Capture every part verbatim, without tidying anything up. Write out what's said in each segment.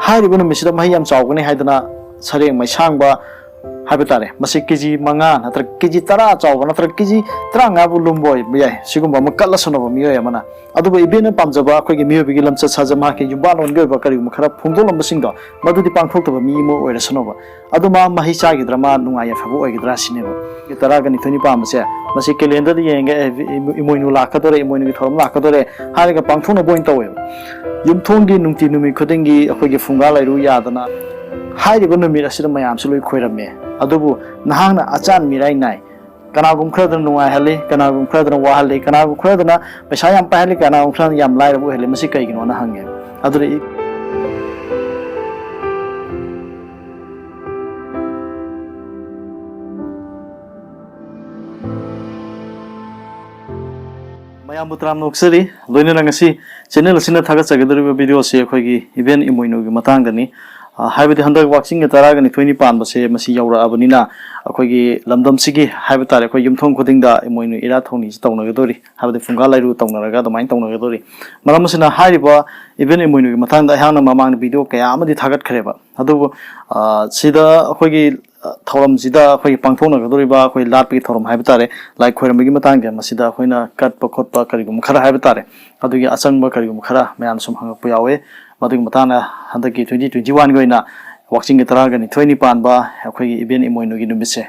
ꯍꯥꯏꯔꯤꯕ ꯅꯨꯃꯤꯠꯁꯤꯗ ꯃꯍꯩ ꯌꯥꯝ ꯆꯥꯎꯒꯅꯤ ꯍꯥꯏꯗꯅ ꯁꯔꯦꯡ ꯃꯩꯁꯥꯡꯕ ꯍꯥꯏꯕ ꯇꯥꯔꯦ, ꯃꯁꯤ ꯀꯦ ꯖꯤ ꯃꯉꯥ ꯅꯠꯇ꯭ꯔꯒ ꯀꯦ ꯖꯤ ꯇꯔꯥ ꯆꯥꯎꯕ ꯅꯠꯇ꯭ꯔꯒ ꯀꯦ ꯖꯤ ꯇꯔꯥꯃꯉꯥꯕꯨ ꯂꯨꯝꯕ ꯑꯣꯏꯕ ꯌꯥꯏ, ꯁꯤꯒꯨꯝꯕ ꯑꯃ ꯀꯠꯂꯁꯅꯨꯕ ꯃꯤꯑꯣꯏ ꯑꯃꯅ꯫ ꯑꯗꯨꯕꯨ ꯏꯕꯦꯟꯅ ꯄꯥꯝꯖꯕ ꯑꯩꯈꯣꯏꯒꯤ ꯃꯤꯑꯣꯏꯕꯒꯤ ꯂꯝꯆꯠ ꯁꯥꯖꯠ, ꯃꯍꯥꯛꯀꯤ ꯌꯨꯝꯕꯥꯜꯂꯣꯟꯒꯤ ꯑꯣꯏꯕ ꯀꯔꯤꯒꯨꯝꯕ ꯈꯔ ꯐꯣꯡꯗꯣꯛꯂꯝꯕꯁꯤꯡꯗꯣ, ꯃꯗꯨꯗꯤ ꯄꯥꯡꯊꯣꯛꯇꯕ ꯃꯤ ꯑꯃ ꯑꯣꯏꯔꯁꯅꯨꯕ꯫ ꯑꯗꯨ ꯃꯥ ꯃꯍꯩ ꯆꯥꯈꯤꯗ꯭ꯔꯥ, ꯃꯥ ꯅꯨꯡꯉꯥꯏ ꯌꯥꯏꯐꯕ ꯑꯣꯏꯒꯗ꯭ꯔꯥ ꯁꯤꯅꯦꯕ꯫ ꯇꯔꯥꯒ ꯅꯤꯊꯣꯏꯅꯤ ꯄꯥꯟꯕꯁꯦ, ꯃꯁꯤ ꯀꯦꯂꯦꯟꯗꯔꯗ ꯌꯦꯡꯉꯒ, "ꯑꯦ, ꯏꯃꯣ-, ꯏꯃꯣꯏꯅꯨ ꯂꯥꯛꯀꯗꯣꯔꯦ, ꯏꯃꯣꯏꯅꯨꯒꯤ ꯊꯧꯔꯝ ꯂꯥꯛꯀꯗꯣꯔꯦ" ꯍꯥꯏꯔꯒ ꯄꯥꯡꯊꯣꯛꯅꯕ ꯑꯣꯏꯅ ꯇꯧꯋꯦꯕ꯫ ꯌꯨꯝꯊꯣꯡꯒꯤ ꯅꯨꯡꯇꯤ ꯅꯨꯃꯤꯠ ꯈꯨꯗꯤꯡꯒꯤ ꯑꯩꯈꯣꯏꯒꯤ ꯐꯨꯡꯒꯥ ꯂꯥꯏꯔꯨ ꯌꯥꯗꯅ ꯍꯥꯏꯔꯤꯕ ꯅꯨꯃꯤꯠ ꯑꯁꯤꯗ ꯃꯌꯥꯝꯁꯨ ꯂꯣꯏ ꯈꯣꯏꯔꯝꯃꯦ꯫ ꯑꯗꯨꯕꯨ ꯅꯍꯥꯛꯅ ꯑꯆꯥꯟ ꯃꯤꯔꯥꯏ ꯅꯥꯏ꯫ ꯀꯅꯥꯒꯨꯝꯕ ꯈꯔꯗꯅ ꯅꯨꯡꯉꯥꯏꯍꯜꯂꯤ, ꯀꯅꯥꯒꯨꯝꯕ ꯈꯔꯗꯅ ꯋꯥꯍꯜꯂꯤ, ꯀꯅꯥꯒꯨꯝꯕ ꯈꯔꯗꯅ ꯄꯩꯁꯥ ꯌꯥꯝ ꯄꯥꯏꯍꯜꯂꯤ, ꯀꯅꯥꯒꯨꯝꯕ ꯈꯔꯗꯅ ꯌꯥꯝ ꯂꯥꯏꯔꯕ ꯑꯣꯏꯍꯜꯂꯤ꯫ ꯃꯁꯤ ꯀꯩꯒꯤꯅꯣꯅ ꯍꯪꯉꯦ꯫ ꯑꯗꯨꯗ ꯏ-, ꯃꯌꯥꯝꯕꯨ ꯇꯔꯥꯝꯅ ꯑꯣꯛꯆꯔꯤ꯫ ꯂꯣꯏꯅꯅ ꯉꯁꯤ ꯆꯦꯅꯦꯜ ꯑꯁꯤꯅ ꯊꯥꯒꯠꯆꯒꯗꯧꯔꯤꯕ ꯚꯤꯗꯤꯑꯣꯁꯤ ꯑꯩꯈꯣꯏꯒꯤ ꯏꯕꯦꯟ ꯏꯃꯣꯏꯅꯨꯒꯤ ꯃꯇꯥꯡꯗꯅꯤ꯫ ꯑ, ꯍꯥꯏꯕꯗꯤ ꯍꯟꯗꯛ ꯋꯥꯛꯆꯤꯡꯒꯤ ꯇꯔꯥꯒ ꯅꯤꯊꯣꯏꯅꯤ ꯄꯥꯟꯕꯁꯦ ꯃꯁꯤ ꯌꯧꯔꯛꯑꯕꯅꯤꯅ, ꯑꯩꯈꯣꯏꯒꯤ ꯂꯝꯗꯝꯁꯤꯒꯤ ꯍꯥꯏꯕ ꯇꯥꯔꯦ, ꯑꯩꯈꯣꯏ ꯌꯨꯝꯊꯣꯡ ꯈꯨꯗꯤꯡꯗ ꯏꯃꯣꯏꯅꯨ ꯏꯔꯥꯠ ꯊꯧꯅꯤꯁꯤ ꯇꯧꯅꯒꯗꯧꯔꯤ, ꯍꯥꯏꯕꯗꯤ ꯐꯨꯡꯒꯥ ꯂꯥꯏꯔꯨ ꯇꯧꯅꯔꯒ ꯑꯗꯨꯃꯥꯏꯅ ꯇꯧꯅꯒꯗꯧꯔꯤ꯫ ꯃꯔꯝ ꯑꯁꯤꯅ ꯍꯥꯏꯔꯤꯕ ꯏꯕꯦꯟ ꯏꯃꯣꯏꯅꯨꯒꯤ ꯃꯇꯥꯡꯗ ꯑꯩꯍꯥꯛꯅ ꯃꯃꯥꯡꯗ ꯚꯤꯗꯤꯑꯣ ꯀꯌꯥ ꯑꯃꯗꯤ ꯊꯥꯒꯠꯈ꯭ꯔꯦꯕ꯫ ꯑꯗꯨꯕꯨ, ꯑ, ꯁꯤꯗ ꯑꯩꯈꯣꯏꯒꯤ, ꯑ, ꯊꯧꯔꯝꯁꯤꯗ ꯑꯩꯈꯣꯏꯒꯤ ꯄꯥꯡꯊꯣꯛꯅꯒꯗꯧꯔꯤꯕ ꯑꯩꯈꯣꯏ ꯂꯥꯠꯄꯒꯤ ꯊꯧꯔꯝ ꯍꯥꯏꯕ ꯇꯥꯔꯦ, ꯂꯥꯏ ꯈꯣꯏꯔꯝꯕꯒꯤ ꯃꯇꯥꯡꯗ ꯃꯁꯤꯗ ꯑꯩꯈꯣꯏꯅ ꯀꯠꯄ ꯈꯣꯠꯄ ꯀꯔꯤꯒꯨꯝꯕ ꯈꯔ ꯍꯥꯏꯕ ꯇꯥꯔꯦ, ꯑꯗꯨꯒꯤ ꯑꯆꯪꯕ ꯀꯔꯤꯒꯨꯝꯕ ꯈꯔ ꯃꯌꯥꯝꯅ ꯁꯨꯝ ꯍꯪꯉꯛꯄ ꯌꯥꯎꯋꯦ꯫ ꯃꯗꯨꯒꯤ ꯃꯇꯥꯡꯗ ꯍꯟꯗꯛꯀꯤ ꯇ꯭ꯋꯦꯟꯇꯤ ꯇ꯭ꯋꯦꯟꯇꯤ ꯋꯥꯟꯒꯤ ꯑꯣꯏꯅ ꯋꯥꯛꯆꯤꯡꯒꯤ ꯇꯔꯥꯒ ꯅꯤꯊꯣꯏꯅꯤ ꯄꯥꯟꯕ ꯑꯩꯈꯣꯏꯒꯤ ꯏꯕꯦꯟ ꯏꯃꯣꯏꯅꯨꯒꯤ ꯅꯨꯃꯤꯠꯁꯦ,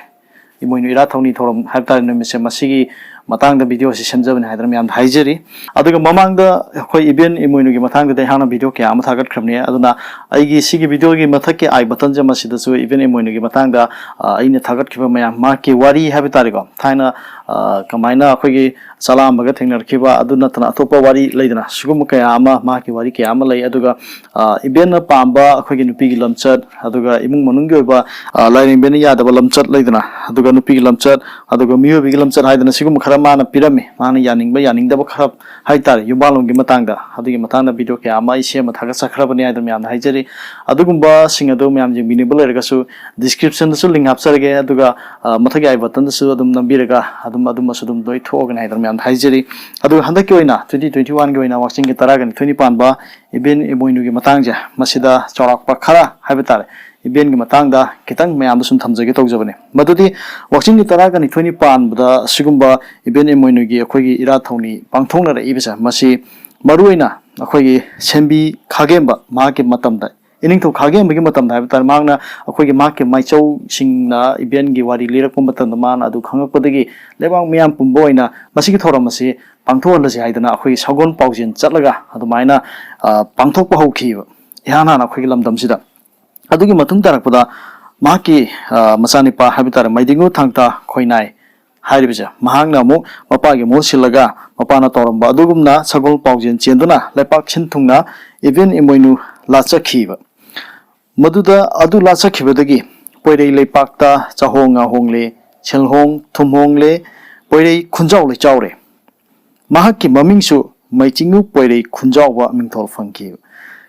ꯏꯃꯣꯏꯅꯨ ꯏꯔꯥꯠ ꯊꯧꯅꯤ ꯊꯧꯔꯝ ꯍꯥꯏꯕ ꯇꯥꯔꯦ, ꯅꯨꯃꯤꯠꯁꯦ, ꯃꯁꯤꯒꯤ ꯃꯇꯥꯡꯗ ꯚꯤꯗꯤꯑꯣꯁꯤ ꯁꯦꯝꯖꯕꯅꯤ ꯍꯥꯏꯗꯅ ꯃꯌꯥꯝꯗ ꯍꯥꯏꯖꯔꯤ꯫ ꯑꯗꯨꯒ ꯃꯃꯥꯡꯗ ꯑꯩꯈꯣꯏ ꯏꯕꯦꯟ ꯏꯃꯣꯏꯅꯨꯒꯤ ꯃꯇꯥꯡꯗꯗꯤ ꯑꯩꯍꯥꯛꯅ ꯚꯤꯗꯤꯑꯣ ꯀꯌꯥ ꯑꯃ ꯊꯥꯒꯠꯈ꯭ꯔꯕꯅꯤ꯫ ꯑꯗꯨꯅ ꯑꯩꯒꯤ ꯁꯤꯒꯤ ꯚꯤꯗꯤꯑꯣꯒꯤ ꯃꯊꯛꯀꯤ ꯑꯥꯏ ꯕꯇꯟꯁꯦ, ꯃꯁꯤꯗꯁꯨ ꯏꯕꯦꯟ ꯏꯃꯣꯏꯅꯨꯒꯤ ꯃꯇꯥꯡꯗ, ꯑ, ꯑꯩꯅ ꯊꯥꯒꯠꯈꯤꯕ ꯃꯌꯥꯝ, ꯃꯍꯥꯛꯀꯤ ꯋꯥꯔꯤ ꯍꯥꯏꯕ ꯇꯥꯔꯦꯀꯣ, ꯊꯥꯏꯅ, ꯑ, ꯀꯃꯥꯏꯅ ꯑꯩꯈꯣꯏꯒꯤ ꯆꯥꯂꯥꯝꯕꯒ ꯊꯦꯡꯅꯔꯛꯈꯤꯕ, ꯑꯗꯨ ꯅꯠꯇꯅ ꯑꯇꯣꯞꯄ ꯋꯥꯔꯤ ꯂꯩꯗꯅ, ꯁꯤꯒꯨꯝꯕ ꯀꯌꯥ ꯑꯃ, ꯃꯍꯥꯛꯀꯤ ꯋꯥꯔꯤ ꯀꯌꯥ ꯑꯃ ꯂꯩ꯫ ꯑꯗꯨꯒ, ꯑ, ꯏꯕꯦꯟꯅ ꯄꯥꯝꯕ ꯑꯩꯈꯣꯏꯒꯤ ꯅꯨꯄꯤꯒꯤ ꯂꯝꯆꯠ, ꯑꯗꯨꯒ ꯏꯃꯨꯡ ꯃꯅꯨꯡꯒꯤ ꯑꯣꯏꯕ, ꯑ, ꯂꯥꯏꯔꯦꯝꯕꯤꯅ ꯌꯥꯗꯕ ꯂꯝꯆꯠ ꯂꯩꯗꯅ, ꯑꯗꯨꯒ ꯅꯨꯄꯤꯒꯤ ꯂꯝꯆꯠ, ꯑꯗꯨꯒ ꯃꯤꯑꯣꯏꯕꯒꯤ ꯂꯝꯆꯠ ꯍꯥꯏꯗꯅ ꯁꯤꯒꯨꯝꯕ ꯈꯔ ꯃꯥꯅ ꯄꯤꯔꯝꯃꯤ꯫ ꯃꯥꯅ ꯌꯥꯅꯤꯡꯕ ꯌꯥꯅꯤꯡꯗꯕ ꯈꯔ ꯍꯥꯏꯇꯥꯔꯦ, ꯌꯨꯝꯕꯥꯟꯂꯣꯝꯒꯤ ꯃꯇꯥꯡꯗ, ꯑꯗꯨꯒꯤ ꯃꯇꯥꯡꯗ video ꯀꯌꯥ ꯑꯃ ꯑꯩ ꯁꯦꯝꯃ ꯊꯥꯒꯠꯆꯈ꯭ꯔꯕꯅꯤ ꯍꯥꯏꯗꯅ ꯃꯌꯥꯝꯗ ꯍꯥꯏꯖꯔꯤ꯫ ꯑꯗꯨꯒꯨꯝꯕꯁꯤꯡ ꯑꯗꯨ ꯃꯌꯥꯝ ꯌꯦꯡꯕꯤꯅꯤꯡꯕ ꯂꯩꯔꯒꯁꯨ description ꯗꯁꯨ link ꯍꯥꯞꯆꯔꯒꯦ, ꯑꯗꯨꯒ ꯑ, ꯃꯊꯛꯀꯤ I button ꯗꯁꯨ ꯑꯗꯨꯝ ꯅꯝꯕꯤꯔꯒ ꯑꯗꯨꯝ ꯑꯗꯨꯃꯁꯨ ꯑꯗꯨꯝ ꯂꯣꯏ ꯊꯣꯛꯑꯒꯅꯤ ꯍꯥꯏꯗꯅ ꯃꯌꯥꯝꯗ ꯍꯥꯏꯖꯔꯤ꯫ ꯑꯗꯨꯒ ꯍꯟꯗꯛꯀꯤ ꯑꯣꯏꯅ twenty twenty one ꯒꯤ ꯑꯣꯏꯅ ꯋꯥꯛꯆꯤꯡꯒꯤ ꯇꯔꯥꯒ ꯅꯤꯊꯣꯏꯅꯤ ꯄꯥꯟꯕ ꯏꯕꯦꯟ ꯏꯃꯣꯏꯅꯨꯒꯤ ꯃꯇꯥꯡꯁꯦ, ꯃꯁꯤꯗ ꯆꯥꯎꯔꯥꯛꯄ ꯈꯔ ꯍꯥꯏꯕ ꯇꯥꯔꯦ, ꯏꯕꯦꯟꯒꯤ ꯃꯇꯥꯡꯗ ꯈꯤꯇꯪ ꯃꯌꯥꯝꯗ ꯁꯨꯝ ꯊꯝꯖꯒꯦ ꯇꯧꯖꯕꯅꯤ꯫ ꯃꯗꯨꯗꯤ ꯋꯥꯛꯆꯤꯡꯒꯤ ꯇꯔꯥꯒ ꯅꯤꯊꯣꯏꯅꯤ ꯄꯥꯟꯕꯗ ꯑꯁꯤꯒꯨꯝꯕ ꯏꯕꯦꯟ ꯏꯃꯣꯏꯅꯨꯒꯤ ꯑꯩꯈꯣꯏꯒꯤ ꯏꯔꯥꯠ ꯊꯧꯅꯤ ꯄꯥꯡꯊꯣꯛꯅꯔꯛꯏꯕꯁꯦ, ꯃꯁꯤ ꯃꯔꯨꯑꯣꯏꯅ ꯑꯩꯈꯣꯏꯒꯤ ꯁꯦꯝꯕꯤ ꯈꯥꯒꯦꯝꯕ ꯃꯍꯥꯛꯀꯤ ꯃꯇꯝꯗ, ꯏꯅꯤꯡꯊꯧ ꯈꯥꯒꯦꯝꯕꯒꯤ ꯃꯇꯝꯗ ꯍꯥꯏꯕ ꯇꯥꯔꯦ, ꯃꯍꯥꯛꯅ ꯑꯩꯈꯣꯏꯒꯤ ꯃꯍꯥꯛꯀꯤ ꯃꯥꯏꯆꯧꯁꯤꯡꯅ ꯏꯕꯦꯟꯒꯤ ꯋꯥꯔꯤ ꯂꯤꯔꯛꯄ ꯃꯇꯝꯗ ꯃꯥꯅ ꯑꯗꯨ ꯈꯪꯉꯛꯄꯗꯒꯤ ꯂꯩꯕꯥꯛ ꯃꯤꯌꯥꯝ ꯄꯨꯝꯕ ꯑꯣꯏꯅ ꯃꯁꯤꯒꯤ ꯊꯧꯔꯝ ꯑꯁꯤ ꯄꯥꯡꯊꯣꯛꯍꯜꯂꯁꯤ ꯍꯥꯏꯗꯅ ꯑꯩꯈꯣꯏꯒꯤ ꯁꯒꯣꯜ ꯄꯥꯎꯖꯦꯜ ꯆꯠꯂꯒ ꯑꯗꯨꯃꯥꯏꯅ, ꯑ, ꯄꯥꯡꯊꯣꯛꯄ ꯍꯧꯈꯤꯕ ꯏꯍꯥꯟ ꯍꯥꯟꯅ ꯑꯩꯈꯣꯏꯒꯤ ꯂꯝꯗꯝꯁꯤꯗ꯫ ꯑꯗꯨꯒꯤ ꯃꯇꯨꯡ ꯇꯥꯔꯛꯄꯗ ꯃꯍꯥꯛꯀꯤ, ꯑ, ꯃꯆꯥꯅꯤꯄꯥ ꯍꯥꯏꯕ ꯇꯥꯔꯦ, ꯃꯩꯗꯤꯡꯉꯨ ꯊꯥꯡꯇꯥ ꯈꯣꯏꯅꯥꯏ ꯍꯥꯏꯔꯤꯕꯁꯦ, ꯃꯍꯥꯛꯅ ꯑꯃꯨꯛ ꯃꯄꯥꯒꯤ ꯃꯍꯨꯠ ꯁꯤꯜꯂꯒ ꯃꯄꯥꯅ ꯇꯧꯔꯝꯕ ꯑꯗꯨꯒꯨꯝꯅ ꯁꯒꯣꯜ ꯄꯥꯎꯖꯦꯜ ꯆꯦꯟꯗꯨꯅ ꯂꯩꯄꯥꯛ ꯁꯤꯟ ꯊꯨꯡꯅ ꯏꯕꯦꯟ ꯏꯃꯣꯏꯅꯨ ꯂꯥꯠꯆꯈꯤꯕ꯫ ꯃꯗꯨꯗ ꯑꯗꯨ ꯂꯥꯠꯆꯈꯤꯕꯗꯒꯤ ꯄꯣꯏꯔꯩ ꯂꯩꯄꯥꯛꯇ ꯆꯥꯍꯣꯡ ꯉꯥꯍꯣꯡꯂꯦ, ꯁꯦꯜꯍꯣꯡ ꯊꯨꯝꯍꯣꯡꯂꯦ, ꯄꯣꯏꯔꯩ ꯈꯨꯟꯖꯥꯎ ꯂꯩꯆꯥꯎꯔꯦ꯫ ꯃꯍꯥꯛꯀꯤ ꯃꯃꯤꯡꯁꯨ ꯃꯩꯆꯤꯡꯉꯨ ꯄꯣꯏꯔꯩ ꯈꯨꯟꯖꯥꯎꯕ ꯃꯤꯡꯊꯣꯜ ꯐꯪꯈꯤ꯫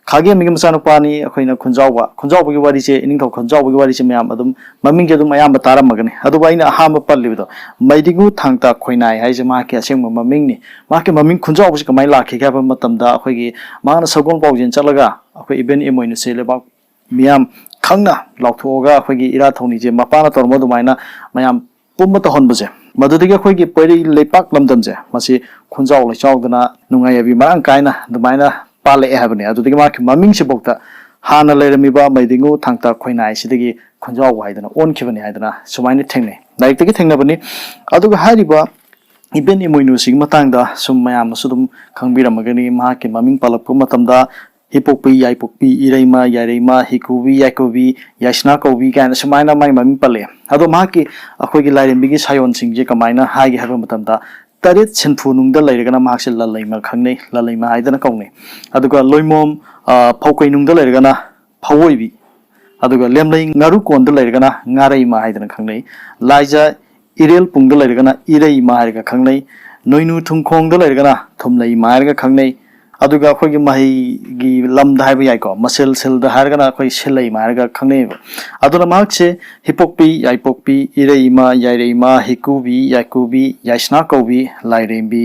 ꯈꯥꯒꯦꯝꯕꯒꯤ ꯃꯆꯥꯅꯨꯄꯥꯅꯤ ꯑꯩꯈꯣꯏꯅ ꯈꯨꯟꯖꯥꯎꯕ꯫ ꯈꯨꯟꯖꯥꯎꯕꯒꯤ ꯋꯥꯔꯤꯁꯦ, ꯏꯅꯤꯡꯊꯧ ꯈꯨꯟꯖꯥꯎꯕꯒꯤ ꯋꯥꯔꯤꯁꯦ ꯃꯌꯥꯝ ꯑꯗꯨꯝ ꯃꯃꯤꯡꯁꯦ ꯑꯗꯨꯝ ꯑꯌꯥꯝꯕ ꯇꯥꯔꯝꯃꯒꯅꯤ꯫ ꯑꯗꯨꯕꯨ ꯑꯩꯅ ꯑꯍꯥꯟꯕ ꯄꯜꯂꯤꯕꯗꯣ, ꯃꯩꯗꯤꯡꯉꯨ ꯊꯥꯡꯇꯥ ꯈꯣꯏꯅꯥꯏ ꯍꯥꯏꯁꯦ ꯃꯍꯥꯛꯀꯤ ꯑꯁꯦꯡꯕ ꯃꯃꯤꯡꯅꯤ꯫ ꯃꯍꯥꯛꯀꯤ ꯃꯃꯤꯡ ꯈꯨꯟꯖꯥꯎꯕꯁꯤ ꯀꯃꯥꯏꯅ ꯂꯥꯛꯈꯤꯒꯦ ꯍꯥꯏꯕ ꯃꯇꯝꯗ, ꯑꯩꯈꯣꯏꯒꯤ ꯃꯍꯥꯛꯅ ꯁꯒꯣꯜ ꯄꯥꯎꯖꯦꯜ ꯆꯠꯂꯒ ꯑꯩꯈꯣꯏ ꯏꯕꯦꯟ ꯏꯃꯣꯏꯅꯨꯁꯦ ꯂꯩꯕꯥꯛ ꯃꯤꯌꯥꯝ ꯈꯪꯅ ꯂꯥꯎꯊꯣꯛꯑꯒ ꯑꯩꯈꯣꯏꯒꯤ ꯏꯔꯥꯠ ꯊꯧꯅꯤꯁꯦ ꯃꯄꯥꯅ ꯇꯧꯔꯝꯕ ꯑꯗꯨꯃꯥꯏꯅ ꯃꯌꯥꯝ ꯄꯨꯝꯕ ꯇꯧꯍꯟꯕꯁꯦ, ꯃꯗꯨꯗꯒꯤ ꯑꯩꯈꯣꯏꯒꯤ ꯄꯣꯏꯔꯩ ꯂꯩꯄꯥꯛ ꯂꯝꯗꯝꯁꯦ ꯃꯁꯤ ꯈꯨꯟꯖꯥꯎ ꯂꯩꯆꯥꯎꯗꯅ ꯅꯨꯡꯉꯥꯏ ꯌꯥꯏꯕꯤ ꯃꯔꯥꯡ ꯀꯥꯏꯅ ꯑꯗꯨꯃꯥꯏꯅ ꯄꯥꯜꯂꯛꯑꯦ ꯍꯥꯏꯕꯅꯤ꯫ ꯑꯗꯨꯗꯒꯤ ꯃꯍꯥꯛꯀꯤ ꯃꯃꯤꯡꯁꯤꯐꯥꯎꯗ ꯍꯥꯟꯅ ꯂꯩꯔꯝꯃꯤꯕ ꯃꯩꯗꯤꯡꯉꯨ ꯊꯥꯡꯇꯥ ꯈꯣꯏꯅꯥꯏꯁꯤꯗꯒꯤ ꯈꯨꯟꯖꯥꯎ ꯍꯥꯏꯗꯅ ꯑꯣꯟꯈꯤꯕꯅꯤ ꯍꯥꯏꯗꯅ ꯁꯨꯃꯥꯏꯅ ꯊꯦꯡꯅꯩ, ꯂꯥꯏꯔꯤꯛꯇꯒꯤ ꯊꯦꯡꯅꯕꯅꯤ꯫ ꯑꯗꯨꯒ ꯍꯥꯏꯔꯤꯕ ꯏꯕꯦꯟ ꯏꯃꯣꯏꯅꯨꯁꯤꯒꯤ ꯃꯇꯥꯡꯗ ꯁꯨꯝ ꯃꯌꯥꯝꯅꯁꯨ ꯑꯗꯨꯝ ꯈꯪꯕꯤꯔꯝꯃꯒꯅꯤ꯫ ꯃꯍꯥꯛꯀꯤ ꯃꯃꯤꯡ ꯄꯜꯂꯛꯄ ꯃꯇꯝꯗ ꯍꯤꯄꯣꯛꯄꯤ, ꯌꯥꯏꯄꯣꯛꯄꯤ, ꯏꯔꯩꯃ, ꯌꯥꯏꯔꯩꯃ, ꯍꯤꯀꯨꯕꯤ, ꯌꯥꯏꯀꯨꯕꯤ, ꯌꯥꯏꯁꯅꯥ ꯀꯧꯕꯤ ꯀꯥꯏꯅ ꯁꯨꯃꯥꯏꯅ ꯃꯥꯒꯤ ꯃꯃꯤꯡ ꯄꯜꯂꯛꯑꯦ꯫ ꯑꯗꯣ ꯃꯍꯥꯛꯀꯤ ꯑꯩꯈꯣꯏꯒꯤ ꯂꯥꯏꯔꯦꯝꯕꯤꯒꯤ ꯁꯥꯌꯣꯟꯁꯤꯡꯁꯦ ꯀꯃꯥꯏꯅ ꯍꯥꯏꯒꯦ ꯍꯥꯏꯕ ꯃꯇꯝꯗ, ꯇꯔꯦꯠ ꯁꯤꯟꯊꯨ ꯅꯨꯡꯗ ꯂꯩꯔꯒꯅ ꯃꯍꯥꯛꯁꯦ ꯂꯜꯂꯩꯃ ꯈꯪꯅꯩ, ꯂꯜꯂꯩꯃ ꯍꯥꯏꯗꯅ ꯀꯧꯅꯩ꯫ ꯑꯗꯨꯒ ꯂꯣꯏꯃꯣꯝ, ꯑ, ꯐꯧꯀꯩ ꯅꯨꯡꯗ ꯂꯩꯔꯒꯅ ꯐꯧꯑꯣꯏꯕꯤ, ꯑꯗꯨꯒ ꯂꯦꯝꯂꯩ ꯉꯥꯔꯨ ꯀꯣꯟꯗ ꯂꯩꯔꯒꯅ ꯉꯥꯔꯩꯃ ꯍꯥꯏꯗꯅ ꯈꯪꯅꯩ꯫ ꯂꯥꯏꯖ ꯏꯔꯦꯜ ꯄꯨꯡꯗ ꯂꯩꯔꯒꯅ ꯏꯔꯩ ꯏꯃꯥ ꯍꯥꯏꯔꯒ ꯈꯪꯅꯩ, ꯅꯣꯏꯅꯨ ꯊꯨꯝꯈꯣꯡꯗ ꯂꯩꯔꯒꯅ ꯊꯨꯝꯂꯩ ꯏꯃꯥ ꯍꯥꯏꯔꯒ ꯈꯪꯅꯩ꯫ ꯑꯗꯨꯒ ꯑꯩꯈꯣꯏꯒꯤ ꯃꯍꯩꯒꯤ ꯂꯝꯗ ꯍꯥꯏꯕ ꯌꯥꯏꯀꯣ, ꯃꯁꯦꯜ ꯁꯤꯜꯗ ꯍꯥꯏꯔꯒꯅ ꯑꯩꯈꯣꯏ ꯁꯤꯜꯂꯩ ꯏꯃꯥ ꯍꯥꯏꯔꯒ ꯈꯪꯅꯩꯌꯦꯕ꯫ ꯑꯗꯨꯅ ꯃꯍꯥꯛꯁꯦ ꯍꯤꯄꯣꯛꯄꯤ, ꯌꯥꯏꯄꯣꯛꯄꯤ, ꯏꯔꯩ ꯏꯃꯥ, ꯌꯥꯏꯔꯩ ꯏꯃꯥ, ꯍꯤꯀꯨꯕꯤ, ꯌꯥꯏꯀꯨꯕꯤ, ꯌꯥꯏꯁꯅꯥ ꯀꯧꯕꯤ, ꯂꯥꯏꯔꯦꯝꯕꯤ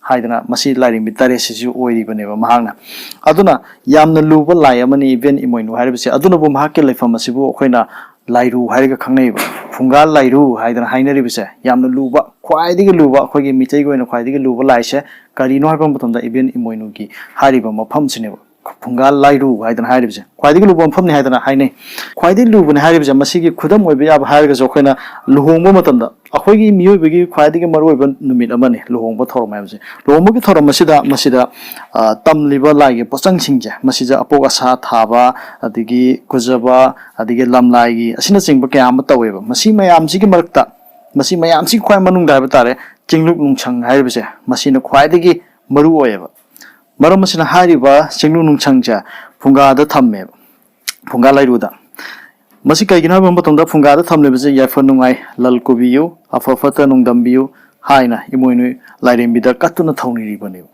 ꯍꯥꯏꯗꯅ ꯃꯁꯤ ꯂꯥꯏꯔꯦꯝꯕꯤ ꯇꯔꯦꯠꯁꯤꯁꯨ ꯑꯣꯏꯔꯤꯕꯅꯦꯕ ꯃꯍꯥꯛꯅ꯫ ꯑꯗꯨꯅ ꯌꯥꯝꯅ ꯂꯨꯕ ꯂꯥꯏ ꯑꯃꯅꯤ ꯏꯕꯦꯟ ꯏꯃꯣꯏꯅꯨ ꯍꯥꯏꯔꯤꯕꯁꯦ꯫ ꯑꯗꯨꯅꯕꯨ ꯃꯍꯥꯛꯀꯤ ꯂꯩꯐꯝ ꯑꯁꯤꯕꯨ ꯑꯩꯈꯣꯏꯅ ꯂꯥꯏꯔꯨ ꯍꯥꯏꯔꯒ ꯈꯪꯅꯩꯌꯦꯕ, ꯐꯨꯡꯒꯥ ꯂꯥꯏꯔꯨ ꯍꯥꯏꯗꯅ ꯍꯥꯏꯅꯔꯤꯕꯁꯦ꯫ ꯌꯥꯝꯅ ꯂꯨꯕ, ꯈ꯭ꯋꯥꯏꯗꯒꯤ ꯂꯨꯕ, ꯑꯩꯈꯣꯏꯒꯤ ꯃꯤꯇꯩꯒꯤ ꯑꯣꯏꯅ ꯈ꯭ꯋꯥꯏꯗꯒꯤ ꯂꯨꯕ ꯂꯥꯏꯁꯦ ꯀꯔꯤꯅꯣ ꯍꯥꯏꯕ ꯃꯇꯝꯗ ꯏꯕꯦꯟ ꯏꯃꯣꯏꯅꯨꯒꯤ ꯍꯥꯏꯔꯤꯕ ꯃꯐꯝꯁꯤꯅꯦꯕ, ꯐꯨꯡꯒꯥ ꯂꯥꯏꯔꯨ ꯍꯥꯏꯗꯅ ꯍꯥꯏꯔꯤꯕꯁꯦ꯫ ꯈ꯭ꯋꯥꯏꯗꯒꯤ ꯂꯨꯕ ꯃꯐꯝꯅꯤ ꯍꯥꯏꯗꯅ ꯍꯥꯏꯅꯩ꯫ ꯈ꯭ꯋꯥꯏꯗꯒꯤ ꯂꯨꯕꯅꯤ ꯍꯥꯏꯔꯤꯕꯁꯦ, ꯃꯁꯤꯒꯤ ꯈꯨꯗꯝ ꯑꯣꯏꯕ ꯌꯥꯕ ꯍꯥꯏꯔꯒꯁꯨ, ꯑꯩꯈꯣꯏꯅ ꯂꯨꯍꯣꯡꯕ ꯃꯇꯝꯗ ꯑꯩꯈꯣꯏꯒꯤ ꯃꯤꯑꯣꯏꯕꯒꯤ ꯈ꯭ꯋꯥꯏꯗꯒꯤ ꯃꯔꯨꯑꯣꯏꯕ ꯅꯨꯃꯤꯠ ꯑꯃꯅꯤ ꯂꯨꯍꯣꯡꯕ ꯊꯧꯔꯝ ꯍꯥꯏꯕꯁꯦ꯫ ꯂꯨꯍꯣꯡꯕꯒꯤ ꯊꯧꯔꯝ ꯑꯁꯤꯗ, ꯃꯁꯤꯗ, ꯑ, ꯇꯝꯂꯤꯕ ꯂꯥꯏꯒꯤ ꯄꯣꯠꯆꯪꯁꯤꯡꯁꯦ, ꯃꯁꯤꯗ ꯑꯄꯣꯛ ꯑꯁꯥ ꯊꯥꯕ, ꯑꯗꯒꯤ ꯀꯨꯖꯕ, ꯑꯗꯒꯤ ꯂꯝꯂꯥꯏꯒꯤ ꯑꯁꯤꯅꯆꯤꯡꯕ ꯀꯌꯥ ꯑꯃ ꯇꯧꯋꯦꯕ꯫ ꯃꯁꯤ ꯃꯌꯥꯝꯁꯤꯒꯤ ꯃꯔꯛꯇ, ꯃꯁꯤ ꯃꯌꯥꯝꯁꯤꯒꯤ ꯈ꯭ꯋꯥꯏ ꯃꯅꯨꯡꯗ ꯍꯥꯏꯕ ꯇꯥꯔꯦ, ꯆꯤꯡꯂꯨꯞ ꯅꯨꯡꯁꯪ ꯍꯥꯏꯔꯤꯕꯁꯦ, ꯃꯁꯤꯅ ꯈ꯭ꯋꯥꯏꯗꯒꯤ ꯃꯔꯨ ꯑꯣꯏꯌꯦꯕ꯫ ꯃꯔꯝ ꯑꯁꯤꯅ ꯍꯥꯏꯔꯤꯕ ꯆꯤꯡꯂꯨꯞ ꯅꯨꯡꯁꯪꯁꯦ ꯐꯨꯡꯒꯥꯗ ꯊꯝꯃꯦꯕ, ꯐꯨꯡꯒꯥ ꯂꯥꯏꯔꯨꯗ꯫ ꯃꯁꯤ ꯀꯩꯒꯤꯅꯣ ꯍꯥꯏꯕ ꯃꯇꯝꯗ, ꯐꯨꯡꯒꯥꯗ ꯊꯝꯂꯤꯕꯁꯦ ꯌꯥꯏꯐ ꯅꯨꯡꯉꯥꯏ, ꯂꯜ ꯀꯨꯕꯤꯌꯨ, ꯑꯐ ꯐꯠꯇ ꯅꯣꯡꯗꯝꯕꯤꯌꯨ ꯍꯥꯏꯅ ꯏꯃꯣꯏꯅꯨ ꯂꯥꯏꯔꯦꯝꯕꯤꯗ ꯀꯠꯇꯨꯅ ꯊꯧꯅꯤꯔꯤꯕꯅꯦꯕ꯫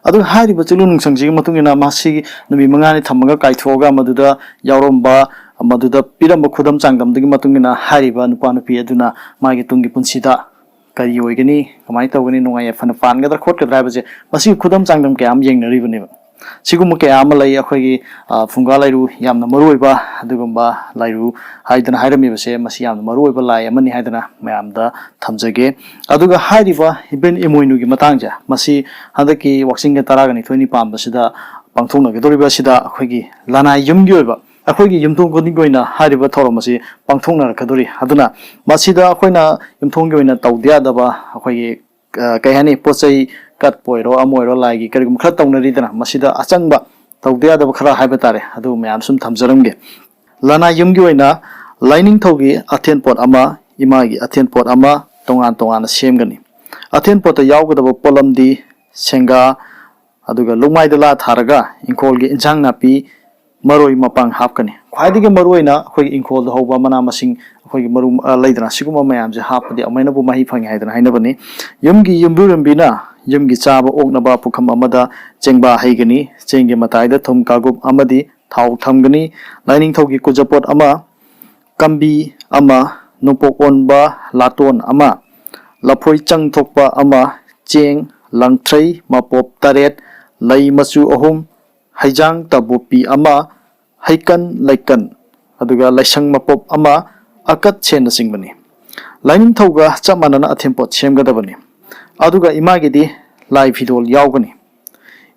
ꯑꯗꯨ ꯍꯥꯏꯔꯤꯕ ꯆꯤꯡꯂꯨꯞ ꯅꯨꯡꯁꯪꯁꯤꯒꯤ ꯃꯇꯨꯡ ꯏꯟꯅ, ꯃꯁꯤ ꯅꯨꯃꯤꯠ ꯃꯉꯥꯅꯤ ꯊꯝꯃꯒ ꯀꯥꯏꯊꯣꯛꯑꯒ, ꯃꯗꯨꯗ ꯌꯥꯎꯔꯝꯕ, ꯃꯗꯨꯗ ꯄꯤꯔꯝꯕ ꯈꯨꯗꯝ ꯆꯥꯡꯗꯝꯗꯨꯒꯤ ꯃꯇꯨꯡ ꯏꯟꯅ, ꯍꯥꯏꯔꯤꯕ ꯅꯨꯄꯥ ꯅꯨꯄꯤ ꯑꯗꯨꯅ ꯃꯥꯒꯤ ꯇꯨꯡꯒꯤ ꯄꯨꯟꯁꯤꯗ ꯀꯔꯤ ꯑꯣꯏꯒꯅꯤ, ꯀꯃꯥꯏꯅ ꯇꯧꯒꯅꯤ, ꯅꯨꯡꯉꯥꯏ ꯌꯥꯏꯐꯅ ꯄꯥꯟꯒꯗ꯭ꯔꯥ ꯈꯣꯠꯀꯗ꯭ꯔꯥ ꯍꯥꯏꯕꯁꯦ, ꯃꯁꯤꯒꯤ ꯈꯨꯗꯝ ꯆꯥꯡꯗꯝ ꯀꯌꯥ ꯑꯃ ꯌꯦꯡꯅꯔꯤꯕꯅꯦꯕ꯫ ꯁꯤꯒꯨꯝꯕ ꯀꯌꯥ ꯑꯃ ꯂꯩ꯫ ꯑꯩꯈꯣꯏꯒꯤ, ꯑ, ꯐꯨꯡꯒꯥ ꯂꯥꯏꯔꯨ ꯌꯥꯝꯅ ꯃꯔꯨ ꯑꯣꯏꯕ ꯑꯗꯨꯒꯨꯝꯕ ꯂꯥꯏꯔꯨ ꯍꯥꯏꯗꯅ ꯍꯥꯏꯔꯝꯃꯤꯕꯁꯦ, ꯃꯁꯤ ꯌꯥꯝꯅ ꯃꯔꯨ ꯑꯣꯏꯕ ꯂꯥꯏ ꯑꯃꯅꯤ ꯍꯥꯏꯗꯅ ꯃꯌꯥꯝꯗ ꯊꯝꯖꯒꯦ꯫ ꯑꯗꯨꯒ ꯍꯥꯏꯔꯤꯕ ꯏꯕꯦꯟ ꯏꯃꯣꯏꯅꯨꯒꯤ ꯃꯇꯥꯡꯁꯦ, ꯃꯁꯤ ꯍꯟꯗꯛꯀꯤ ꯋꯥꯛꯆꯤꯡꯒꯤ ꯇꯔꯥꯒ ꯅꯤꯊꯣꯏꯅꯤ ꯄꯥꯟꯕꯁꯤꯗ ꯄꯥꯡꯊꯣꯛꯅꯒꯗꯧꯔꯤꯕ ꯑꯁꯤꯗ ꯑꯩꯈꯣꯏꯒꯤ ꯂꯅꯥꯏ ꯌꯨꯝꯒꯤ ꯑꯣꯏꯕ, ꯑꯩꯈꯣꯏꯒꯤ ꯌꯨꯝꯊꯣꯡ ꯈꯨꯗꯤꯡꯒꯤ ꯑꯣꯏꯅ ꯍꯥꯏꯔꯤꯕ ꯊꯧꯔꯝ ꯑꯁꯤ ꯄꯥꯡꯊꯣꯛꯅꯔꯛꯀꯗꯧꯔꯤ꯫ ꯑꯗꯨꯅ ꯃꯁꯤꯗ ꯑꯩꯈꯣꯏꯅ ꯌꯨꯝꯊꯣꯡꯒꯤ ꯑꯣꯏꯅ ꯇꯧꯗ ꯌꯥꯗꯕ, ꯑꯩꯈꯣꯏꯒꯤ, ꯑ, ꯀꯩ ꯍꯥꯏꯅꯤ, ꯄꯣꯠ ꯆꯩ ꯀꯠꯄ ꯑꯣꯏꯔꯣ, ꯑꯃ ꯑꯣꯏꯔꯣ, ꯂꯥꯏꯒꯤ ꯀꯔꯤꯒꯨꯝꯕ ꯈꯔ ꯇꯧꯅꯔꯤꯗꯅ, ꯃꯁꯤꯗ ꯑꯆꯪꯕ ꯇꯧꯗ ꯌꯥꯗꯕ ꯈꯔ ꯍꯥꯏꯕ ꯇꯥꯔꯦ, ꯑꯗꯨ ꯃꯌꯥꯝ ꯁꯨꯝ ꯊꯝꯖꯔꯝꯒꯦ꯫ ꯂꯅꯥꯏ ꯌꯨꯝꯒꯤ ꯑꯣꯏꯅ ꯂꯥꯏꯅꯤꯡꯊꯧꯒꯤ ꯑꯊꯦꯟꯄꯣꯠ ꯑꯃ, ꯏꯃꯥꯒꯤ ꯑꯊꯦꯟꯄꯣꯠ ꯑꯃ ꯇꯣꯉꯥꯟ ꯇꯣꯉꯥꯟꯅ ꯁꯦꯝꯒꯅꯤ꯫ ꯑꯊꯦꯟꯄꯣꯠꯇ ꯌꯥꯎꯒꯗꯕ ꯄꯣꯠꯂꯝꯗꯤ ꯁꯦꯡꯒꯥ, ꯑꯗꯨꯒ ꯂꯨꯛꯃꯥꯏꯗ ꯂꯥ ꯊꯥꯔꯒ ꯏꯪꯈꯣꯜꯒꯤ ꯏꯟꯁꯥꯡ ꯅꯥꯄꯤ, ꯃꯔꯣꯏ ꯃꯄꯥꯡ ꯍꯥꯞꯀꯅꯤ꯫ ꯈ꯭ꯋꯥꯏꯗꯒꯤ ꯃꯔꯨꯑꯣꯏꯅ ꯑꯩꯈꯣꯏꯒꯤ ꯏꯪꯈꯣꯜꯗ ꯍꯧꯕ ꯃꯅꯥ ꯃꯁꯤꯡ ꯑꯩꯈꯣꯏꯒꯤ ꯃꯔꯨ ꯑ, ꯂꯩꯗꯅ, ꯁꯤꯒꯨꯝꯕ ꯃꯌꯥꯝꯁꯦ ꯍꯥꯞꯄꯗꯤ ꯑꯃꯨꯛ ꯍꯦꯟꯅꯕꯨ ꯃꯍꯩ ꯐꯪꯉꯤ ꯍꯥꯏꯗꯅ ꯍꯥꯏꯅꯕꯅꯤ꯫ ꯌꯨꯝꯒꯤ ꯌꯨꯝꯕꯨꯔꯦꯝꯕꯤꯅ ꯌꯨꯝꯒꯤ ꯆꯥꯕ ꯑꯣꯛꯅꯕ ꯄꯨꯈꯝ ꯑꯃꯗ ꯆꯦꯡꯕꯥ ꯍꯩꯒꯅꯤ꯫ ꯆꯦꯡꯒꯤ ꯃꯇꯥꯏꯗ ꯊꯨꯝ ꯀꯥꯒꯨꯞ ꯑꯃꯗꯤ ꯊꯥꯎ ꯊꯝꯒꯅꯤ꯫ ꯂꯥꯏꯅꯤꯡꯊꯧꯒꯤ ꯀꯨꯖꯄꯣꯠ ꯑꯃ, ꯀꯝꯕꯤ ꯑꯃ, ꯅꯣꯡꯄꯣꯛ ꯑꯣꯟꯕ ꯂꯥꯇꯣꯟ ꯑꯃ, ꯂꯐꯣꯏ ꯆꯪ ꯊꯣꯛꯄ ꯑꯃ, ꯆꯦꯡ, ꯂꯪꯊ꯭ꯔꯩ ꯃꯄꯣꯞ ꯇꯔꯦꯠ, ꯂꯩ ꯃꯆꯨ ꯑꯍꯨꯝ, ꯍꯩꯖꯥꯡ ꯇꯕꯣꯞꯄꯤ ꯑꯃ, ꯍꯩꯀꯟ ꯂꯩꯀꯟ, ꯑꯗꯨꯒ ꯂꯩꯁꯪ ꯃꯄꯣꯞ ꯑꯃ, ꯑꯀꯠꯁꯦꯅꯆꯤꯡꯕꯅꯤ꯫ ꯂꯥꯏꯅꯤꯡꯊꯧꯒ ꯆꯞ ꯃꯥꯟꯅꯅ ꯑꯊꯦꯟꯄꯣꯠ ꯁꯦꯝꯒꯗꯕꯅꯤ꯫ ꯑꯗꯨꯒ ꯏꯃꯥꯒꯤꯗꯤ ꯂꯥꯏ ꯐꯤꯗꯣꯜ ꯌꯥꯎꯒꯅꯤ꯫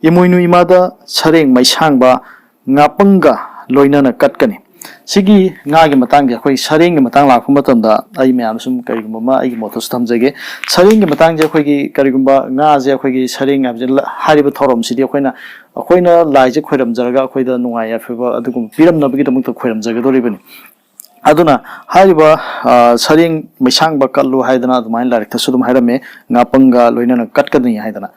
ꯏꯃꯣꯏꯅꯨ ꯏꯃꯥꯗ ꯁꯔꯦꯡ ꯃꯩꯁꯥꯡꯕ ꯉꯥꯄꯪꯒ ꯂꯣꯏꯅꯅ ꯀꯠꯀꯅꯤ꯫ ꯁꯤꯒꯤ ꯉꯥꯒꯤ ꯃꯇꯥꯡꯁꯦ, ꯑꯩꯈꯣꯏ ꯁꯔꯦꯡꯒꯤ ꯃꯇꯥꯡ ꯂꯥꯛꯄ ꯃꯇꯝꯗ ꯑꯩ ꯃꯌꯥꯝ ꯁꯨꯝ ꯀꯔꯤꯒꯨꯝꯕ ꯑꯃ ꯑꯩꯒꯤ ꯃꯣꯠꯇꯁꯨ ꯊꯝꯖꯒꯦ꯫ ꯁꯔꯦꯡꯒꯤ ꯃꯇꯥꯡꯁꯦ ꯑꯩꯈꯣꯏꯒꯤ ꯀꯔꯤꯒꯨꯝꯕ ꯉꯥꯁꯦ, ꯑꯩꯈꯣꯏꯒꯤ ꯁꯔꯦꯡ ꯍꯥꯏꯕꯁꯦ, ꯂ-, ꯍꯥꯏꯔꯤꯕ ꯊꯧꯔꯝꯁꯤꯗꯤ ꯑꯩꯈꯣꯏꯅ, ꯑꯩꯈꯣꯏꯅ ꯂꯥꯏꯁꯦ ꯈꯣꯏꯔꯝꯖꯔꯒ ꯑꯩꯈꯣꯏꯗ ꯅꯨꯡꯉꯥꯏ ꯌꯥꯏꯐꯕ ꯑꯗꯨꯒꯨꯝꯕ ꯄꯤꯔꯝꯅꯕꯒꯤꯗꯃꯛꯇ ꯈꯣꯏꯔꯝꯖꯒꯗꯧꯔꯤꯕꯅꯤ꯫ ꯑꯗꯨꯅ ꯍꯥꯏꯔꯤꯕ, ꯑ, ꯁꯔꯦꯡ ꯃꯩꯁꯥꯡꯕ ꯀꯠꯂꯨ ꯍꯥꯏꯗꯅ ꯑꯗꯨꯃꯥꯏꯅ ꯂꯥꯏꯔꯤꯛꯇꯁꯨ ꯑꯗꯨꯝ ꯍꯥꯏꯔꯝꯃꯦ, ꯉꯥꯄꯪꯒ ꯂꯣꯏꯅꯅ ꯀꯠꯀꯗꯣꯏꯅꯤ ꯍꯥꯏꯗꯅ꯫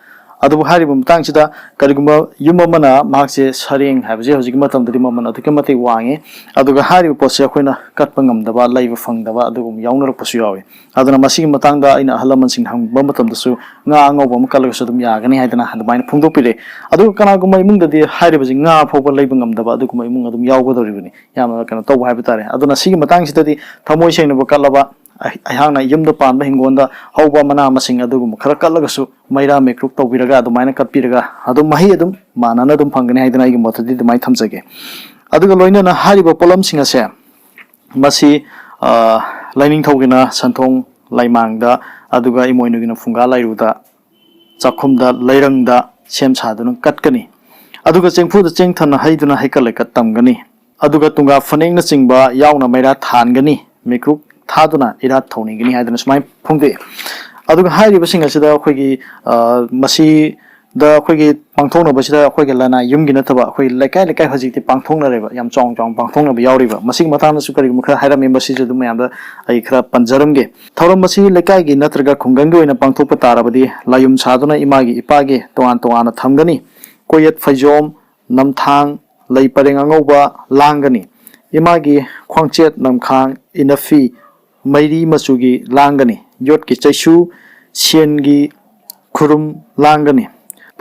ꯑꯗꯨꯕꯨ ꯍꯥꯏꯔꯤꯕ ꯃꯇꯥꯡꯁꯤꯗ ꯀꯔꯤꯒꯨꯝꯕ ꯌꯨꯝ ꯑꯃꯅ ꯃꯍꯥꯛꯁꯦ ꯁꯔꯦꯡ ꯍꯥꯏꯕꯁꯦ ꯍꯧꯖꯤꯛꯀꯤ ꯃꯇꯝꯗꯗꯤ ꯃꯃꯜ ꯑꯗꯨꯛꯀꯤ ꯃꯇꯤꯛ ꯋꯥꯡꯉꯤ, ꯑꯗꯨꯒ ꯍꯥꯏꯔꯤꯕ ꯄꯣꯠꯁꯦ ꯑꯩꯈꯣꯏꯅ ꯀꯠꯄ ꯉꯝꯗꯕ, ꯂꯩꯕ ꯐꯪꯗꯕ ꯑꯗꯨꯒꯨꯝꯕ ꯌꯥꯎꯅꯔꯛꯄꯁꯨ ꯌꯥꯎꯏ꯫ ꯑꯗꯨꯅ ꯃꯁꯤꯒꯤ ꯃꯇꯥꯡꯗ ꯑꯩꯅ ꯑꯍꯜ ꯂꯃꯟꯁꯤꯡꯅ ꯍꯪꯕ ꯃꯇꯝꯗꯁꯨ ꯉꯥ ꯑꯉꯧꯕ ꯑꯃ ꯀꯠꯂꯒꯁꯨ ꯑꯗꯨꯝ ꯌꯥꯒꯅꯤ ꯍꯥꯏꯗꯅ ꯑꯗꯨꯃꯥꯏꯅ ꯐꯣꯡꯗꯣꯛꯄꯤꯔꯦ꯫ ꯑꯗꯨꯒ ꯀꯅꯥꯒꯨꯝꯕ ꯏꯃꯨꯡꯗꯗꯤ ꯍꯥꯏꯔꯤꯕꯁꯤ ꯉꯥ ꯐꯥꯎꯕ ꯂꯩꯕ ꯉꯝꯗꯕ ꯑꯗꯨꯒꯨꯝꯕ ꯏꯃꯨꯡ ꯑꯗꯨꯝ ꯌꯥꯎꯒꯗꯧꯔꯤꯕꯅꯤ꯫ ꯌꯥꯝꯅ ꯀꯩꯅꯣ ꯇꯧꯕ ꯍꯥꯏꯕ ꯇꯥꯔꯦ꯫ ꯑꯗꯨꯅ ꯁꯤꯒꯤ ꯃꯇꯥꯡꯁꯤꯗꯗꯤ ꯊꯃꯣꯏ ꯁꯦꯡꯅꯕ ꯀꯠꯂꯕ, ꯑꯩ-, ꯑꯩꯍꯥꯛꯅ ꯌꯨꯝꯗ ꯄꯥꯟꯕ ꯍꯤꯡꯒꯣꯜꯗ ꯍꯧꯕ ꯃꯅꯥ ꯃꯁꯤꯡ ꯑꯗꯨꯒꯨꯝꯕ ꯈꯔ ꯀꯠꯂꯒꯁꯨ ꯃꯩꯔꯥ ꯃꯩꯀ꯭ꯔꯨꯛ ꯇꯧꯕꯤꯔꯒ ꯑꯗꯨꯃꯥꯏꯅ ꯀꯠꯄꯤꯔꯒ ꯑꯗꯨꯝ ꯃꯍꯩ ꯑꯗꯨꯝ ꯃꯥꯟꯅꯅ ꯑꯗꯨꯝ ꯐꯪꯒꯅꯤ ꯍꯥꯏꯗꯅ ꯑꯩꯒꯤ ꯃꯣꯠꯇꯗꯤ ꯑꯗꯨꯃꯥꯏꯅ ꯊꯝꯖꯒꯦ꯫ ꯑꯗꯨꯒ ꯂꯣꯏꯅꯅ ꯍꯥꯏꯔꯤꯕ ꯄꯣꯠꯂꯝꯁꯤꯡ ꯑꯁꯦ ꯃꯁꯤ, ꯑ, ꯂꯥꯏꯅꯤꯡꯊꯧꯒꯤꯅ ꯁꯟꯊꯣꯡ ꯂꯥꯏꯃꯥꯡꯗ, ꯑꯗꯨꯒ ꯏꯃꯣꯏꯅꯨꯒꯤꯅ ꯐꯨꯡꯒꯥ ꯂꯥꯏꯔꯨꯗ, ꯆꯥꯛꯈꯨꯝꯗ, ꯂꯩꯔꯪꯗ ꯁꯦꯝ ꯁꯥꯗꯨꯅ ꯀꯠꯀꯅꯤ꯫ ꯑꯗꯨꯒ ꯆꯦꯡꯐꯨꯗ ꯆꯦꯡ ꯊꯟꯅ ꯍꯩꯗꯨꯅ ꯍꯩꯀꯠ ꯂꯩꯀꯠ ꯇꯝꯒꯅꯤ꯫ ꯑꯗꯨꯒ ꯇꯨꯡꯒꯥ ꯐꯅꯦꯛꯅꯆꯤꯡꯕ ꯌꯥꯎꯅ ꯃꯩꯔꯥ ꯊꯥꯟꯒꯅꯤ, ꯃꯩꯀ꯭ꯔꯨꯛ ꯊꯥꯗꯨꯅ ꯏꯔꯥꯠ ꯊꯧꯅꯤꯒꯅꯤ ꯍꯥꯏꯗꯅ ꯁꯨꯃꯥꯏꯅ ꯐꯣꯡꯗꯣꯛꯏ꯫ ꯑꯗꯨꯒ ꯍꯥꯏꯔꯤꯕꯁꯤꯡ ꯑꯁꯤꯗ ꯑꯩꯈꯣꯏꯒꯤ, ꯑ, ꯃꯁꯤꯗ ꯑꯩꯈꯣꯏꯒꯤ ꯄꯥꯡꯊꯣꯛꯅꯕꯁꯤꯗ ꯑꯩꯈꯣꯏꯒꯤ ꯂꯅꯥꯏ ꯌꯨꯝꯒꯤ ꯅꯠꯇꯕ ꯑꯩꯈꯣꯏ ꯂꯩꯀꯥꯏ ꯂꯩꯀꯥꯏ ꯍꯧꯖꯤꯛꯇꯤ ꯄꯥꯡꯊꯣꯛꯅꯔꯦꯕ, ꯌꯥꯝ ꯆꯥꯎꯅ ꯆꯥꯎꯅ ꯄꯥꯡꯊꯣꯛꯅꯕ ꯌꯥꯎꯔꯤꯕ꯫ ꯃꯁꯤꯒꯤ ꯃꯇꯥꯡꯗꯁꯨ ꯀꯔꯤꯒꯨꯝꯕ ꯈꯔ ꯍꯥꯏꯔꯝꯃꯤ, ꯃꯁꯤꯁꯨ ꯑꯗꯨꯝ ꯃꯌꯥꯝꯗ ꯑꯩ ꯈꯔ ꯄꯟꯖꯔꯝꯒꯦ꯫ ꯊꯧꯔꯝ ꯑꯁꯤ ꯂꯩꯀꯥꯏꯒꯤ ꯅꯠꯇ꯭ꯔꯒ ꯈꯨꯡꯒꯪꯒꯤ ꯑꯣꯏꯅ ꯄꯥꯡꯊꯣꯛꯄ ꯇꯥꯔꯕꯗꯤ ꯂꯥꯏꯌꯨꯝ ꯁꯥꯗꯨꯅ ꯏꯃꯥꯒꯤ ꯏꯄꯥꯒꯤ ꯇꯣꯉꯥꯟ ꯇꯣꯉꯥꯟꯅ ꯊꯝꯒꯅꯤ꯫ ꯀꯣꯌꯦꯠ ꯐꯩꯖꯣꯝ, ꯅꯝꯊꯥꯡ, ꯂꯩ ꯄꯔꯦꯡ ꯑꯉꯧꯕ ꯂꯥꯡꯒꯅꯤ꯫ ꯏꯃꯥꯒꯤ ꯈ꯭ꯋꯥꯡꯆꯦꯠ ꯅꯝꯈꯥꯡ ꯏꯅꯐꯤ ꯃꯩꯔꯤ ꯃꯆꯨꯒꯤ ꯂꯥꯡꯒꯅꯤ꯫ ꯌꯣꯠꯀꯤ ꯆꯩꯁꯨ ꯁꯦꯟꯒꯤ ꯈꯨꯔꯨꯝ ꯂꯥꯡꯒꯅꯤ꯫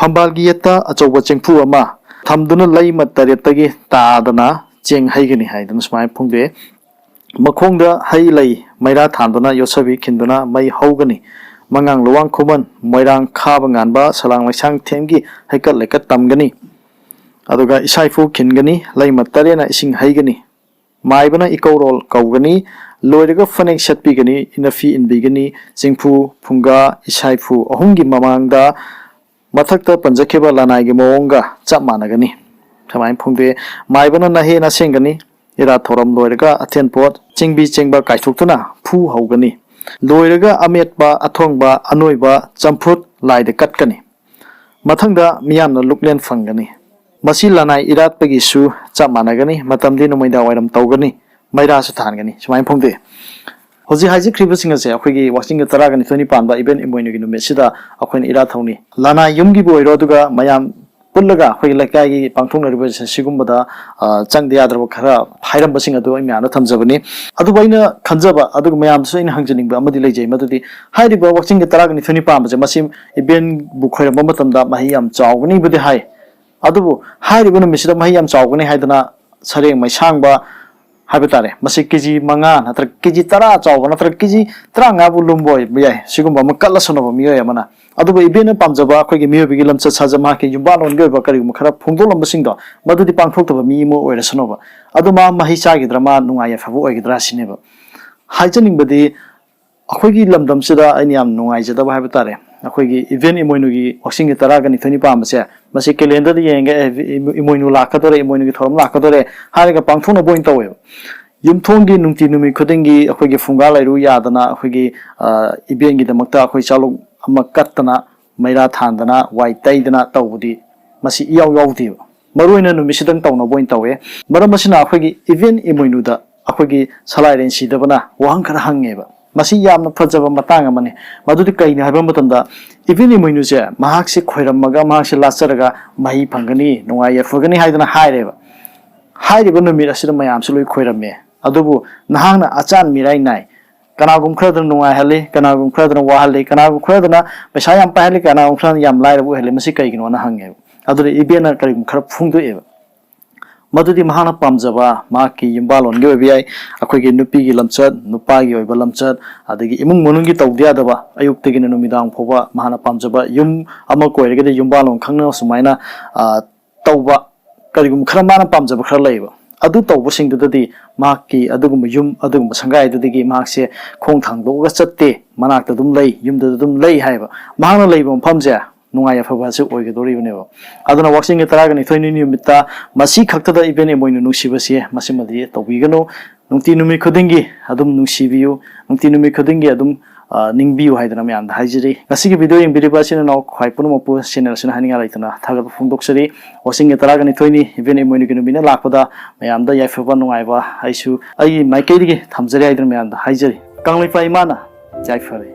ꯐꯝꯕꯥꯜꯒꯤ ꯌꯦꯠꯇ ꯑꯆꯧꯕ ꯆꯦꯡꯐꯨ ꯑꯃ ꯊꯝꯗꯨꯅ ꯂꯩꯃ ꯇꯔꯦꯠꯇꯒꯤ ꯇꯥꯗꯅ ꯆꯦꯡ ꯍꯩꯒꯅꯤ ꯍꯥꯏꯗꯅ ꯁꯨꯃꯥꯏꯅ ꯐꯣꯡꯗꯣꯛꯑꯦ꯫ ꯃꯈꯣꯡꯗ ꯍꯩ ꯂꯩ ꯃꯩꯔꯥ ꯊꯥꯟꯗꯨꯅ ꯌꯣꯠꯁꯕꯤ ꯈꯤꯟꯗꯨꯅ ꯃꯩ ꯍꯧꯒꯅꯤ꯫ ꯃꯉꯥꯡ ꯂꯨꯋꯥꯡ ꯈꯨꯃꯟ ꯃꯣꯏꯔꯥꯡ ꯈꯥꯕ ꯉꯥꯟꯕ ꯁꯂꯥꯡ ꯂꯩꯁꯥꯡ ꯊꯦꯝꯒꯤ ꯍꯩꯀꯠ ꯂꯩꯀꯠ ꯇꯝꯒꯅꯤ꯫ ꯑꯗꯨꯒ ꯏꯁꯥ ꯏꯐꯨ ꯈꯤꯟꯒꯅꯤ꯫ ꯂꯩꯃ ꯇꯔꯦꯠꯅ ꯏꯁꯤꯡ ꯍꯩꯒꯅꯤ꯫ ꯃꯥꯏꯕꯅ ꯏꯀꯧꯔꯣꯜ ꯀꯧꯒꯅꯤ꯫ ꯂꯣꯏꯔꯒ ꯐꯅꯦꯛ ꯁꯦꯠꯄꯤꯒꯅꯤ, ꯏꯅꯐꯤ ꯏꯟꯕꯤꯒꯅꯤ꯫ ꯆꯤꯡꯐꯨ, ꯐꯨꯡꯒꯥ, ꯏꯁꯥꯏꯐꯨ ꯑꯍꯨꯝꯒꯤ ꯃꯃꯥꯡꯗ ꯃꯊꯛꯇ ꯄꯟꯖꯈꯤꯕ ꯂꯅꯥꯏꯒꯤ ꯃꯑꯣꯡꯒ ꯆꯞ ꯃꯥꯟꯅꯒꯅꯤ꯫ ꯁꯨꯃꯥꯏꯅ ꯐꯣꯡꯗꯣꯛꯑꯦ꯫ ꯃꯥꯏꯕꯅ ꯅꯍꯦ ꯅꯁꯦꯡꯒꯅꯤ꯫ ꯏꯔꯥꯠ ꯊꯧꯔꯝ ꯂꯣꯏꯔꯒ ꯑꯊꯦꯟ ꯄꯣꯠ ꯆꯤꯡꯕꯤ ꯆꯦꯡꯕ ꯀꯥꯏꯊꯣꯛꯇꯨꯅ ꯐꯨ ꯍꯧꯒꯅꯤ꯫ ꯂꯣꯏꯔꯒ ꯑꯃꯦꯠꯄ, ꯑꯊꯣꯡꯕ, ꯑꯅꯣꯏꯕ, ꯆꯝꯐꯨꯠ ꯂꯥꯏꯗ ꯀꯠꯀꯅꯤ꯫ ꯃꯊꯪꯗ ꯃꯤꯌꯥꯝꯅ ꯂꯨꯛꯂꯦꯟ ꯐꯪꯒꯅꯤ꯫ ꯃꯁꯤ ꯂꯅꯥꯏ ꯏꯔꯥꯠꯄꯒꯤꯁꯨ ꯆꯞ ꯃꯥꯟꯅꯒꯅꯤ꯫ ꯃꯇꯝꯗꯤ ꯅꯣꯡꯃꯩꯗꯥꯡ ꯋꯥꯏꯔꯝ ꯇꯧꯒꯅꯤ꯫ ꯃꯩꯔꯥꯁꯨ ꯊꯥꯟꯒꯅꯤ꯫ ꯁꯨꯃꯥꯏꯅ ꯐꯣꯡꯗꯣꯛꯑꯦ꯫ ꯍꯧꯖꯤꯛ ꯍꯥꯏꯖꯈ꯭ꯔꯤꯕꯁꯤꯡ ꯑꯁꯦ ꯑꯩꯈꯣꯏꯒꯤ ꯋꯥꯛꯆꯤꯡꯒꯤ ꯇꯔꯥꯒ ꯅꯤꯊꯣꯏꯅꯤ ꯄꯥꯟꯕ ꯏꯕꯦꯟ ꯏꯃꯣꯏꯅꯨꯒꯤ ꯅꯨꯃꯤꯠꯁꯤꯗ ꯑꯩꯈꯣꯏꯅ ꯏꯔꯥꯠ ꯊꯧꯅꯤ꯫ ꯂꯅꯥꯏ ꯌꯨꯝꯒꯤꯕꯨ ꯑꯣꯏꯔꯣ, ꯑꯗꯨꯒ ꯃꯌꯥꯝ ꯄꯨꯜꯂꯒ ꯑꯩꯈꯣꯏꯒꯤ ꯂꯩꯀꯥꯏꯒꯤ ꯄꯥꯡꯊꯣꯛꯅꯔꯤꯕ ꯁꯤꯒꯨꯝꯕꯗ, ꯑ, ꯆꯪꯗ ꯌꯥꯗ꯭ꯔꯕ ꯈꯔ ꯍꯥꯏꯔꯝꯕꯁꯤꯡ ꯑꯗꯨ ꯑꯩ ꯃꯌꯥꯝꯗ ꯊꯝꯖꯕꯅꯤ꯫ ꯑꯗꯨꯕꯨ ꯑꯩꯅ ꯈꯟꯖꯕ, ꯑꯗꯨꯒ ꯃꯌꯥꯝꯗꯁꯨ ꯑꯩꯅ ꯍꯪꯖꯅꯤꯡꯕ ꯑꯃꯗꯤ ꯂꯩꯖꯩ, ꯃꯗꯨꯗꯤ ꯍꯥꯏꯔꯤꯕ ꯋꯥꯛꯆꯤꯡꯒꯤ ꯇꯔꯥꯒ ꯅꯤꯊꯣꯏꯅꯤ ꯄꯥꯟꯕꯁꯦ, ꯃꯁꯤ ꯏꯕꯦꯟꯕꯨ ꯈꯣꯏꯔꯝꯕ ꯃꯇꯝꯗ ꯃꯍꯩ ꯌꯥꯝ ꯆꯥꯎꯒꯅꯤꯕꯨꯗꯤ ꯍꯥꯏ, ꯑꯗꯨꯕꯨ ꯍꯥꯏꯔꯤꯕ ꯅꯨꯃꯤꯠꯁꯤꯗ ꯃꯍꯩ ꯌꯥꯝ ꯆꯥꯎꯒꯅꯤ ꯍꯥꯏꯗꯅ ꯁꯔꯦꯡ ꯃꯩꯁꯥꯡꯕ ꯍꯥꯏꯕ ꯇꯥꯔꯦ, ꯃꯁꯤ ꯀꯦ ꯖꯤ ꯃꯉꯥ ꯅꯠꯇ꯭ꯔꯒ ꯀꯦ ꯖꯤ ꯇꯔꯥ ꯆꯥꯎꯕ ꯅꯠꯇ꯭ꯔꯒ ꯀꯦ ꯖꯤ ꯇꯔꯥꯃꯉꯥꯕꯨ ꯂꯨꯝꯕ ꯑꯣꯏꯕ ꯌꯥꯏ꯫ ꯁꯤꯒꯨꯝꯕ ꯑꯃ ꯀꯠꯂꯁꯅꯨꯕ ꯃꯤꯑꯣꯏ ꯑꯃꯅ꯫ ꯑꯗꯨꯕꯨ ꯏꯕꯦꯟꯅ ꯄꯥꯝꯖꯕ ꯑꯩꯈꯣꯏꯒꯤ ꯃꯤꯑꯣꯏꯕꯒꯤ ꯂꯝꯆꯠ ꯁꯥꯖꯠ, ꯃꯍꯥꯛꯀꯤ ꯌꯨꯝꯕꯥꯜꯂꯣꯟꯒꯤ ꯑꯣꯏꯕ ꯀꯔꯤꯒꯨꯝꯕ ꯈꯔ ꯐꯣꯡꯗꯣꯛꯂꯝꯕꯁꯤꯡꯗꯣ, ꯃꯗꯨꯗꯤ ꯄꯥꯡꯊꯣꯛꯇꯕ ꯃꯤ ꯑꯃ ꯑꯣꯏꯔꯁꯅꯨꯕ꯫ ꯑꯗꯨ ꯃꯥ ꯃꯍꯩ ꯆꯥꯈꯤꯗ꯭ꯔꯥ, ꯃꯥ ꯅꯨꯡꯉꯥꯏ ꯌꯥꯏꯐꯕ ꯑꯣꯏꯒꯗ꯭ꯔꯥ ꯁꯤꯅꯦꯕ꯫ ꯍꯥꯏꯖꯅꯤꯡꯕꯗꯤ, ꯑꯩꯈꯣꯏꯒꯤ ꯂꯝꯗꯝꯁꯤꯗ ꯑꯩꯅ ꯌꯥꯝ ꯅꯨꯡꯉꯥꯏꯖꯗꯕ ꯍꯥꯏꯕ ꯇꯥꯔꯦ, ꯑꯩꯈꯣꯏꯒꯤ ꯏꯕꯦꯟ ꯏꯃꯣꯏꯅꯨꯒꯤ ꯋꯥꯛꯆꯤꯡꯒꯤ ꯇꯔꯥꯒ ꯅꯤꯊꯣꯏꯅꯤ ꯄꯥꯟꯕꯁꯦ, ꯃꯁꯤ calendar ꯗ ꯌꯦꯡꯉꯒ, "ꯑꯦ, ꯏꯃꯣꯏꯅꯨ ꯂꯥꯛꯀꯗꯧꯔꯦ, ꯏꯃꯣꯏꯅꯨꯒꯤ ꯊꯧꯔꯝ ꯂꯥꯛꯀꯗꯧꯔꯦ" ꯍꯥꯏꯔꯒ ꯄꯥꯡꯊꯣꯛꯅꯕ ꯑꯣꯏꯅ ꯇꯧꯋꯦꯕ꯫ ꯌꯨꯝꯊꯣꯡꯒꯤ ꯅꯨꯡꯇꯤ ꯅꯨꯃꯤꯠ ꯈꯨꯗꯤꯡꯒꯤ ꯑꯩꯈꯣꯏꯒꯤ ꯐꯨꯡꯒꯥ ꯂꯥꯏꯔꯨ ꯌꯥꯗꯅ, ꯑꯩꯈꯣꯏꯒꯤ, ꯑ, ꯏꯕꯦꯟꯒꯤꯗꯃꯛꯇ ꯑꯩꯈꯣꯏ ꯆꯥꯂꯨꯛ ꯑꯃ ꯀꯠꯇꯅ, ꯃꯩꯔꯥ ꯊꯥꯟꯗꯅ, ꯋꯥꯏ ꯇꯩꯗꯅ ꯇꯧꯕꯗꯤ ꯃꯁꯤ ꯏꯌꯥꯎ ꯌꯥꯎꯗꯦꯕ꯫ ꯃꯔꯨꯑꯣꯏꯅ ꯅꯨꯃꯤꯠꯁꯤꯗꯪ ꯇꯧꯅꯕ ꯑꯣꯏꯅ ꯇꯧꯋꯦ꯫ ꯃꯔꯝ ꯑꯁꯤꯅ ꯑꯩꯈꯣꯏꯒꯤ ꯏꯕꯦꯟ ꯏꯃꯣꯏꯅꯨꯗ ꯑꯩꯈꯣꯏꯒꯤ ꯁꯂꯥꯏꯔꯦꯟ ꯁꯤꯗꯕꯅ ꯋꯥꯍꯪ ꯈꯔ ꯍꯪꯉꯦꯕ꯫ ꯃꯁꯤ ꯌꯥꯝꯅ ꯐꯖꯕ ꯃꯇꯥꯡ ꯑꯃꯅꯤ꯫ ꯃꯗꯨꯗꯤ ꯀꯩꯅꯣ ꯍꯥꯏꯕ ꯃꯇꯝꯗ, ꯏꯕꯦꯟ ꯏꯃꯣꯏꯅꯨꯁꯦ ꯃꯍꯥꯛꯁꯦ ꯈꯣꯏꯔꯝꯃꯒ, ꯃꯍꯥꯛꯁꯦ ꯂꯥꯠꯆꯔꯒ ꯃꯍꯩ ꯐꯪꯒꯅꯤ, ꯅꯨꯡꯉꯥꯏ ꯌꯥꯏꯐꯒꯅꯤ ꯍꯥꯏꯗꯅ ꯍꯥꯏꯔꯦꯕ꯫ ꯍꯥꯏꯔꯤꯕ ꯅꯨꯃꯤꯠ ꯑꯁꯤꯗ ꯃꯌꯥꯝꯁꯨ ꯂꯣꯏ ꯈꯣꯏꯔꯝꯃꯦ꯫ ꯑꯗꯨꯕꯨ ꯅꯍꯥꯛꯅ ꯑꯆꯥꯟ ꯃꯤꯔꯥꯏ ꯅꯥꯏ꯫ ꯀꯅꯥꯒꯨꯝꯕ ꯈꯔꯗꯅ ꯅꯨꯡꯉꯥꯏꯍꯜꯂꯤ, ꯀꯅꯥꯒꯨꯝꯕ ꯈꯔꯗꯅ ꯋꯥꯍꯜꯂꯤ, ꯀꯅꯥꯒꯨꯝꯕ ꯈꯔꯗꯅ ꯄꯩꯁꯥ ꯌꯥꯝ ꯄꯥꯏꯍꯜꯂꯤ, ꯀꯅꯥꯒꯨꯝꯕ ꯈꯔꯅ ꯌꯥꯝ ꯂꯥꯏꯔꯕ ꯑꯣꯏꯍꯜꯂꯤ꯫ ꯃꯁꯤ ꯀꯩꯒꯤꯅꯣꯅ ꯍꯪꯉꯦꯕ꯫ ꯑꯗꯨꯗ ꯏꯕꯦꯟꯅ ꯀꯔꯤꯒꯨꯝꯕ ꯈꯔ ꯐꯣꯡꯗꯣꯛꯑꯦꯕ꯫ ꯃꯗꯨꯗꯤ ꯃꯍꯥꯛꯅ ꯄꯥꯝꯖꯕ ꯃꯍꯥꯛꯀꯤ ꯌꯨꯝꯕꯥꯜꯂꯣꯟꯒꯤ ꯑꯣꯏꯕ ꯌꯥꯏ, ꯑꯩꯈꯣꯏꯒꯤ ꯅꯨꯄꯤꯒꯤ ꯂꯝꯆꯠ, ꯅꯨꯄꯥꯒꯤ ꯑꯣꯏꯕ ꯂꯝꯆꯠ, ꯑꯗꯒꯤ ꯏꯃꯨꯡ ꯃꯅꯨꯡꯒꯤ ꯇꯧꯗ ꯌꯥꯗꯕ, ꯑꯌꯨꯛꯇꯒꯤꯅ ꯅꯨꯃꯤꯗꯥꯡ ꯐꯥꯎꯕ ꯃꯍꯥꯛꯅ ꯄꯥꯝꯖꯕ, ꯌꯨꯝ ꯑꯃ ꯀꯣꯏꯔꯒꯗꯤ ꯌꯨꯝꯕꯥꯜꯂꯣꯟ ꯈꯪꯅ ꯁꯨꯃꯥꯏꯅ, ꯑ, ꯇꯧꯕ, ꯀꯔꯤꯒꯨꯝꯕ ꯈꯔ ꯃꯥꯅ ꯄꯥꯝꯖꯕ ꯈꯔ ꯂꯩꯕ꯫ ꯑꯗꯨ ꯇꯧꯕꯁꯤꯡꯗꯨꯗꯗꯤ ꯃꯍꯥꯛꯀꯤ ꯑꯗꯨꯒꯨꯝꯕ ꯌꯨꯝ, ꯑꯗꯨꯒꯨꯝꯕ ꯁꯪꯒꯥꯏꯗꯨꯗꯒꯤ ꯃꯍꯥꯛꯁꯦ ꯈꯣꯡ ꯊꯥꯡꯗꯣꯛꯑꯒ ꯆꯠꯇꯦ, ꯃꯅꯥꯛꯇ ꯑꯗꯨꯝ ꯂꯩ, ꯌꯨꯝꯗꯨꯗ ꯑꯗꯨꯝ ꯂꯩ ꯍꯥꯏꯕ꯫ ꯃꯍꯥꯛꯅ ꯂꯩꯕ ꯃꯐꯝꯁꯦ ꯅꯨꯡꯉꯥꯏ ꯌꯥꯏꯐꯕ ꯑꯁꯤ ꯑꯣꯏꯒꯗꯧꯔꯤꯕꯅꯦꯕ꯫ ꯑꯗꯨꯅ ꯋꯥꯛꯆꯤꯡꯒꯤ ꯇꯔꯥꯒ ꯅꯤꯊꯣꯏꯅꯤ ꯅꯨꯃꯤꯠꯇ ꯃꯁꯤ ꯈꯛꯇꯗ ꯏꯕꯦꯟ ꯏꯃꯣꯏꯅꯨ ꯅꯨꯡꯁꯤꯕꯁꯤ ꯃꯁꯤꯃꯗꯤ ꯇꯧꯕꯤꯒꯅꯨ꯫ ꯅꯨꯡꯇꯤ ꯅꯨꯃꯤꯠ ꯈꯨꯗꯤꯡꯒꯤ ꯑꯗꯨꯝ ꯅꯨꯡꯁꯤꯕꯤꯌꯨ, ꯅꯨꯡꯇꯤ ꯅꯨꯃꯤꯠ ꯈꯨꯗꯤꯡꯒꯤ ꯑꯗꯨꯝ, ꯑ, ꯅꯤꯡꯕꯤꯌꯨ ꯍꯥꯏꯗꯅ ꯃꯌꯥꯝꯗ ꯍꯥꯏꯖꯔꯤ꯫ ꯉꯁꯤꯒꯤ ꯚꯤꯗꯤꯑꯣ ꯌꯦꯡꯕꯤꯔꯤꯕ ꯏꯆꯤꯟ ꯏꯅꯥꯎ ꯈ꯭ꯋꯥꯏ ꯄꯨꯝꯅꯃꯛꯄꯨ ꯆꯦꯅꯦꯜ ꯑꯁꯤꯅ ꯍꯥꯏꯅꯤꯡꯉꯥꯏ ꯂꯩꯇꯅ ꯊꯥꯒꯠꯄ ꯐꯣꯡꯗꯣꯛꯆꯔꯤ꯫ ꯋꯥꯛꯆꯤꯡꯒꯤ ꯇꯔꯥꯒ ꯅꯤꯊꯣꯏꯅꯤ ꯏꯕꯦꯟ ꯏꯃꯣꯏꯅꯨꯒꯤ ꯅꯨꯃꯤꯠꯅ ꯂꯥꯛꯄꯗ ꯃꯌꯥꯝꯗ ꯌꯥꯏꯐꯕ ꯅꯨꯡꯉꯥꯏꯕ ꯑꯩꯁꯨ ꯑꯩꯒꯤ ꯃꯥꯏꯀꯩꯗꯒꯤ ꯊꯝꯖꯔꯤ ꯍꯥꯏꯗꯅ ꯃꯌꯥꯝꯗ ꯍꯥꯏꯖꯔꯤ꯫ ꯀꯪꯂꯩꯄꯥꯛ ꯏꯃꯥꯅ ꯌꯥꯏꯐꯔꯦ꯫